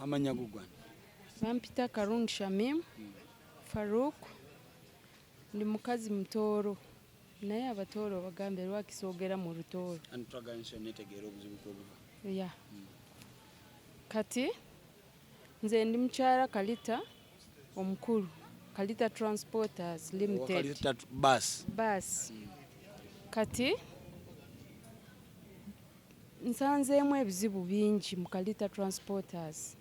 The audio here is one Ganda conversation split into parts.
Amannya go gwani? Bampita Karungi Shamim Farouk, ndi mukazi Mutooro, naye Abatooro bagambe lwaki soogera mu Lutooro. Anti twagala ensi yonna etegeere obuzibu kwe buva. Ya, kati nze ndi mukyala Kalita omukulu, Kalita Transporters Limited. Kalita bus. Bus. Kati nsanzeemu ebizibu bingi mu Kalita Transporters.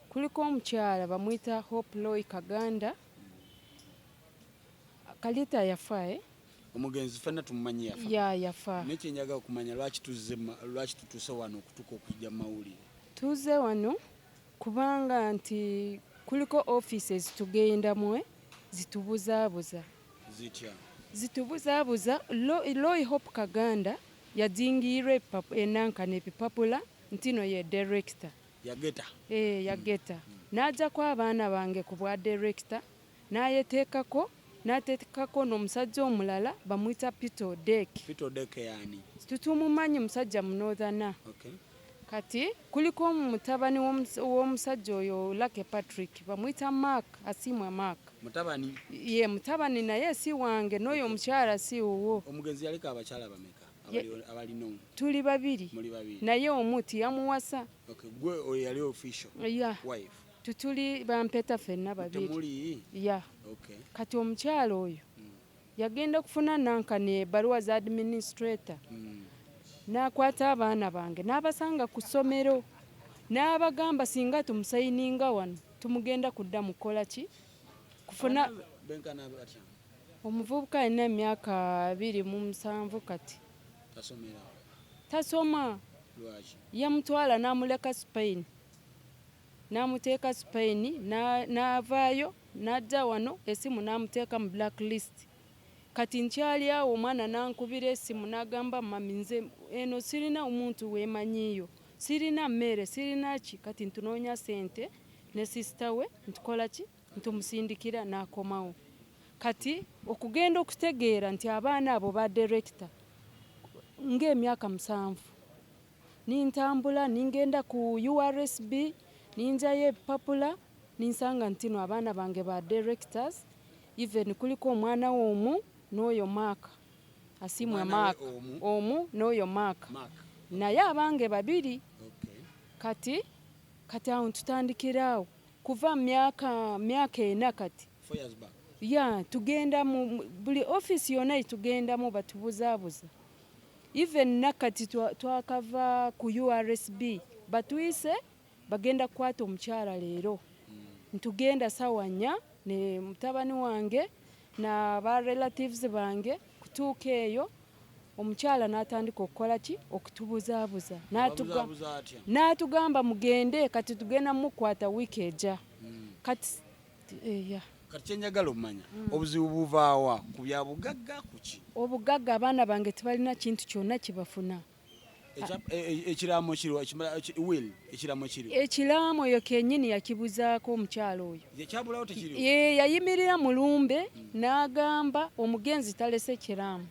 Kuliko omukyala bamuyita Hope Loy Kaganda. Kalita yafa, eh? Omugenzi fenna tumumanyi, yafa. Ya, yafa. Naye kyenjagala okumanya, lwaki tuzze lwaki tutuuse wano okutuuka okujja mu mawulire? Tuze wano kubanga nti kuliko offices tugendamu, zitubuzaabuza. Zitya? Zitubuzaabuza. Loy Hope Kaganda yajingirwa enankana ebipapula ntino ye director. Yageta. E, yageta n'ajjako abaana bange ku bwa director, n'ayeteekako, n'ateekako n'omusajja omulala bamuyita Peter Odek. Peter Odek yaani? Tutumumanyi, musajja munortherner. Kati kuliko mutabani w'omusajja oyo Lucky Patrick, bamuyita Mark Asiimwe Mark. Mutabani? Ye mutabani, naye si wange, n'oyo omukyala si wuwo. Omugenzi yaliko abakyala bameka abalina? Tuli babiri. Muli babiri. Naye omu tiyamuwasa. Okay, gwe oyo yali official Ya. wife? Tutuli bampeta ffenna babiri. Temuli? Ya. Kati omukyala oyo yagenda okufuna nankani ebbaluwa za administrator, n'akwata abaana bange n'abasanga ku ssomero, n'abagamba singa tumusayininga wano tumugenda kudda mukukola ki, kufuna. Benkana batya? Omuvubuka alina emyaka 27 kati. Tasomera? Tasoma. Lwaki? Yamutwala n'amuleka Spain, n'amuteeka Spain, n'avaayo n'ajja wano, esimu n'amuteeka mu black list. Kati nkyali awo, omwana n'ankubira esimu n'agamba, "Mummy, nze eno sirina omuntu weemanyiiyo, sirina mmere, sirina ki, kati ntunoonya sente ne sister we ntukola ki, ntumusindikira n'akomawo." Kati okugenda okutegeera nti abaana abo ba director ng'emyaka 7, nintambula ningenda ku URSB, ninjayo ebipapula, ninsanga nti no abaana bange ba directors. Even kuliko omwana we omu n'oyo Mark Asiimwe. Omwana we Mark. Omu? Omu n'oyo Mark. Mark. Naye abange babiri. Kati awo ntutandikira awo kuva mu myaka 4 kati. 4 years back. Ya, tugenda mu buli ofiisi yonna yetugendamu batubuzaabuza. Even nakati twakava ku URSB, batuyise bagenda kukwata omukyala leero. Ntugenda sawa 4 ne mutabani wange na ba relatives bange. Kutuuka eyo, omukyala n'atandika okukola ki, okutubuzaabuza. Ababuzaabuza atya? N'atugamba mugende, kati tugenda mukwata wiiki ejja. Kati ya. Kati kyenjagala omanya, obuzibu buvaawa? Ku bya bugagga, ku ki? Obugagga, abaana bange tebalina kintu kyonna kibafuna. Ekiraamo kiriwa? Will, ekiraamo kiriwa? Ekiraamo oyo kennyini yakibuzaako omukyala oyo. Kyabulawo, tekiriwo? Ye yayimirira mu lumbe n'agamba omugenzi talese kiraamo,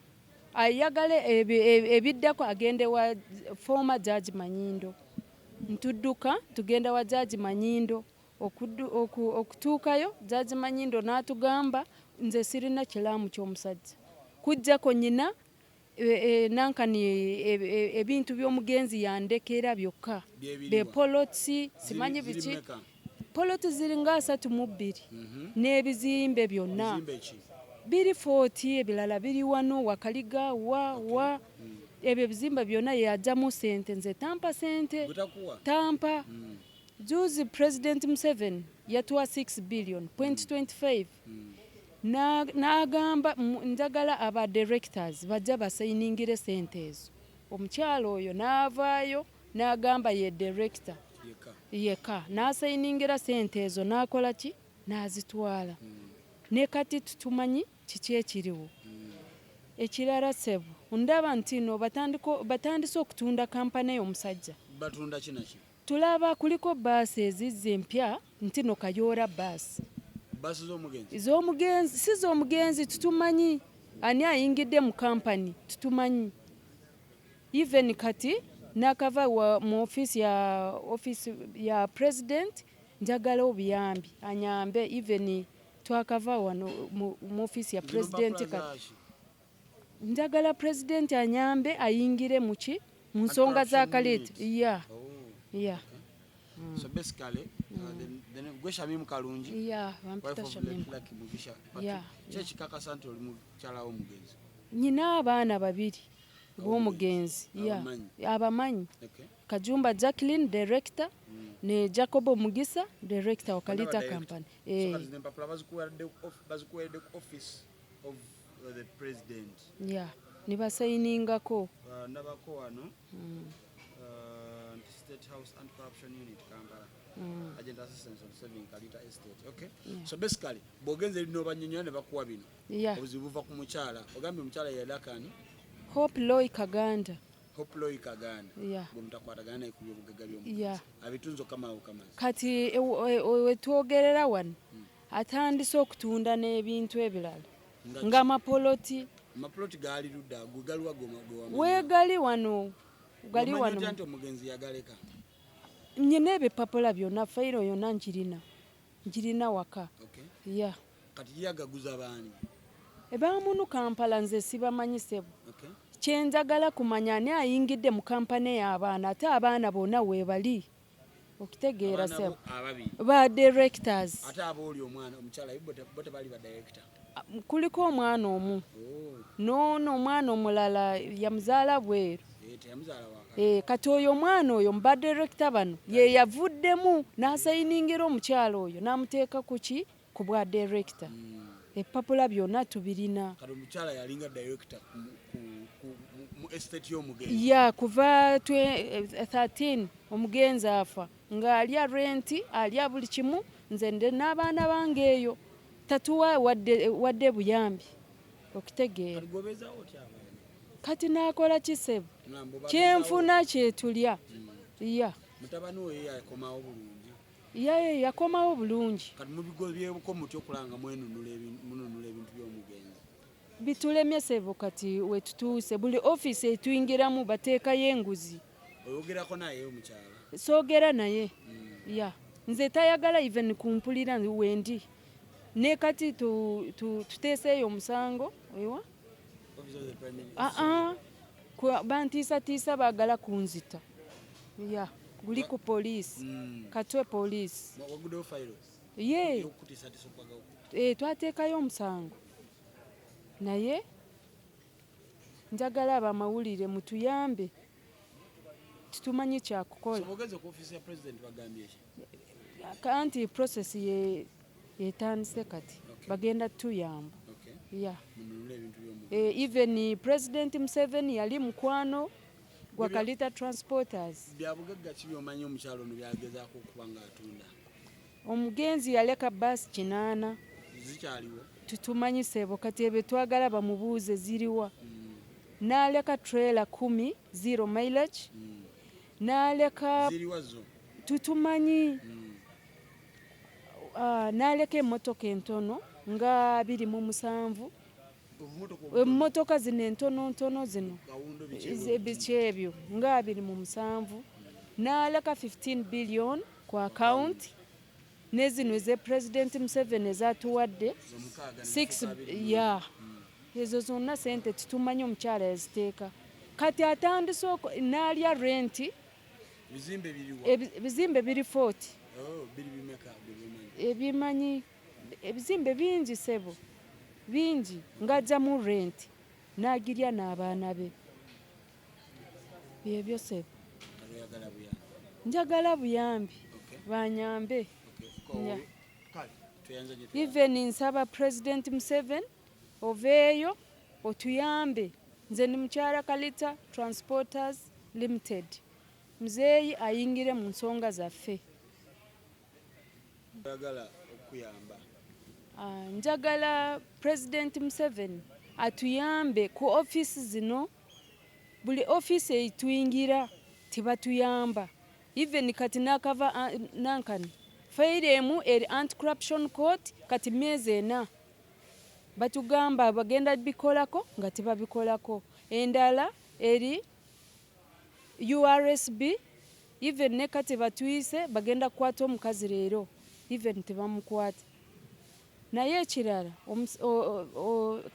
ayagala ebiddako agende wa former Judge Manyindo. Ntudduka tugenda wa Judge Manyindo. Okutuukayo, Judge Manyindo n'atugamba, "Nze sirina kiraamu ky'omusajja kujjako nyina nankani ebintu by'omugenzi yandekera byokka." Byebiriwa? Bepolotsi, simanyi Ziri biki. mmeka? Poloti ziri nga 32 n'ebizimbe byonna. Bizimbe ki? Biri 40, ebirala biri wano Wakaliga wa ebyo ebizimbe byonna yajjamu sente, nze tampa sente. Butakuwa? Tampa. Juzi President Museveni yatuwa 6 billion point 25, n'agamba, "Njagala aba directors bajja basayiningire sente ezo." Omukyalo oyo n'avaayo n'agamba ye director. Yekka? Yeka, n'asayiningira sente ezo, n'akola ki, n'azitwala. Ne kati tutumanyi kiki ekiriwo. Ekirala sebo, ndaba nti no batandise okutunda kampani y'omusajja. Batunda kinaki? Tulaba kuliko baasi ezizza empya nti no Kayoora baasi. Baasi z'omugenzi? Z'omugenzi, si z'omugenzi, tutumanyi ani ayingidde mu kampani, tutumanyi. Even kati Nakava mu office ya president. Njagala obuyambi, anyambe. Even twakava wano mu office ya Zino president. mpapula Kati zaaki? Njagala president anyambe, ayingire muki, mu nsonga za Anti-corruption Kalita. unit. Yeah. Oh. Yeah. So basically, then gwe Shamim Kalungi, Bampita wife of Shamim. late Lucky Mugisha Patrick. Ki ekikakasa nti oli mukyala w'omugenzi? Nyina abaana babiri b'omugenzi, yeah. Abamanyi? Abamanyi. Kajumba Jacqueline, director, ne Jacobo Mugisa, director wa Bonna Kalita ba director. Company. So Eh, kati zino empapula bazikuweredde ku office of the president? Yeah, ne basayiningako. Ndabako wano nti State House Anti Corruption Unit, Kampala, urgent assistance on saving Kalita Estate. Okay. So basically bw'ogenza eri n'obanyonyola ne bakuwa bino. Obuzibu buva ku mukyala. Ogambye omukyala yalakani? Hope Loy Kaganda. Hope Loy Kaganda. Yeah. Gwe mutakwatagana naye ku byobugagga by'omugenzi. Abitunze okamala bukamazi. Kati wetwogerera wano atandise okutunda n'ebintu ebirala Nga ng'amapoloti. Amapoloti gaali ludda gwe galiwa gwe wamanya? Weegali wano, gali Omanyi wano. otya nti omugenzi yagaleka? Nyina ebipapula byonna, fayiro yonna nkirina, nkirina waka. Yeah. Kati ye agaguza baani? Ebamunu Kampala, nze sibamanyi, ssebo. Kyenjagala kumanya ani ayingidde mu kampani y'abaana, ate abaana bonna weebali, okitegeera? Abaana Ssebo. bo ababiri? Ba directors. Ate aba oli omwana omukyala bo tebali ba director? Kuliko omwana omu. Oh, noono omwana omulala yamuzaala bweru. Eh, teyamuzaala waka. Eh, kati oyo omwana oyo mu ba director bano ye yavuddemu n'asayiningira omukyala oyo n'amuteeka ku ki, ku bwa director. Ebipapula byonna tubirina. Kati omukyala yalinga director mu estate y'omugenzi? Ya, kuva 13 omugenzi afa ng'alya renti, alya buli kimu. Nze nde n'abaana bange eyo tatuwa wadde buyambi, okitegeera? Kati gobeezaawo otya abaana? Kati naakola kisebo? Ngamba obabeezaawo. Kyenfuna kyetulya, ya. Mutabani oyo yakomawo bulungi? Yaye yakomawo bulungi. Kati mubigo byebuko mutya okulanga mununula ebintu by'omugenzi? Bitulemye, sebo. Kati wetutuuse buli ofiisi etuyingiramu bateekayo enguzi. Oyogerako naye omukyala? Soogera naye, ya. Nze tayagala even kumpulira wendi ne kati tuteeseeyo omusango ewa Office of the Prime Minister. Aa, bantiisatiisa, baagala kunzita. Ya, guli ku poliisi. Katwe poliisi. Waguddewo fayiro? Ye. Ey'okutiisatiisa okwagala E, twateekayo omusango, naye njagala abamawulire mutuyambe, titumanyi kyakukola. So bw'ogenze ku office ya president bagambye ki? Anti process ye yetandise kati. Bagenda tuyamba. Ya. Mununule ebintu by'omugenzi. E, even President Museveni yali mukwano gwa Kalita Transporters. Byabugagga ki byomanyi omukyalo ono byagezaako okuba ng'atunda? Omugenzi yaleka baasi 8. Zikyaliwo? Tutumanyi, sebo. Kati ebyo twagala bamubuuze ziriwa. N'aleka trailer 10, zero mileage. N'aleka Ziriwa zo? Tutumanyi. Ah, n'aleka emmotoka entono nga 27. Obumotoka obutono? Emmotoka zino entono ntono zino. Kawundo, biki? Biki ebyo, nga 27. N'aleka 15 billion ku account, ne zino eze President Museveni ezatuwadde. Omukaaga ne 6 zifuuka 20. Ya, ezo zonna sente titumanyi omukyala yaziteeka. Kati atandise n'alya renti. Bizimbe biriwa? Ebizimbe biri 40. Oh, biri bimeka bye bimanyi? Ebimanyi ebizimbe bingi, sebo, bingi. Ng'ajjamu renti n'agirya n'abaana be. Byebyo, sebo. Kati oyagala buyambi? Njagala buyambi. Banyambe. Okay. Yeah. Kale tweyanza nnyo. Even nsaba President Museveni oveeyo otuyambe. Nze ndi mukyala Kalita Transporters Limited. Muzeeyi ayingire mu nsonga zaffe. Oyagala okuyamba? Ah, njagala President Museveni atuyambe ku ofiisi zino. Buli ofiisi etuyingira tebatuyamba. Even kati nakava, ah, nankani fayiro emu eri Anti-Corruption Court kati myezi 4, batugamba bagenda bikolako nga tebabikolako. Endala eri URSB, even ne kati batuyise bagenda kukwata omukazi leero, even tebamukwata. Naye ekirala,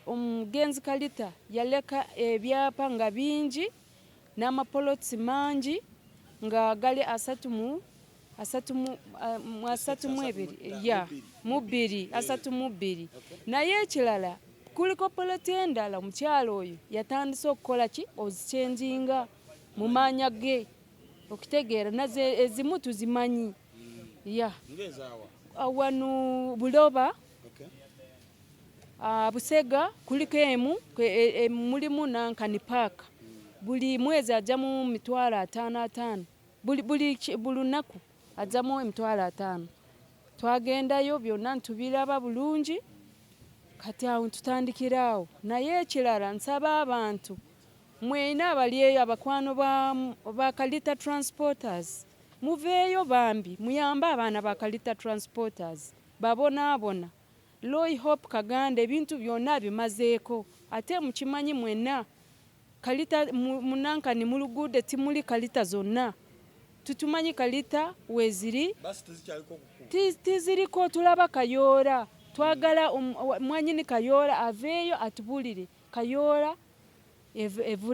omugenzi Kalita yaleka ebyapa nga bingi n'amapolotsi mangi nga gali asatu mu asatu mu ebiri, ya mu bbiri, 32. Naye ekirala, kuliko poloti endala omukyalo oyo yatandise okukola ki, ozikyenjinga mu maanya ge, okitegeera? Nazo ezimu tuzimanyi, ya. Ng'ezaawa? Wano Buloba. Busega kuliko emu, mulimu Nankani Park. Buli mwezi ajjamu 550,000 5, buli lunaku ajjamu 50,000. Twagendayo byonna ntubiraba bulungi. Kati awo ntutandikira awo. Naye ekirala, nsaba abantu mwena abali eyo, abakwano ba Kalita Transporters, muveeyo bambi muyambe abaana ba Kalita Transporters babonaabona. Roy Hope Kaganda ebintu byonna abimazeeko, ate mukimanyi mwenna Kalita munankani mu luguudo timuli Kalita zonna, tutumanyi Kalita weeziri. Basi tezikyaliko kukuba. Tiziriko, tulaba Kayoola. Twagala mwanyini Kayoola aveeyo atubulire Kayoola.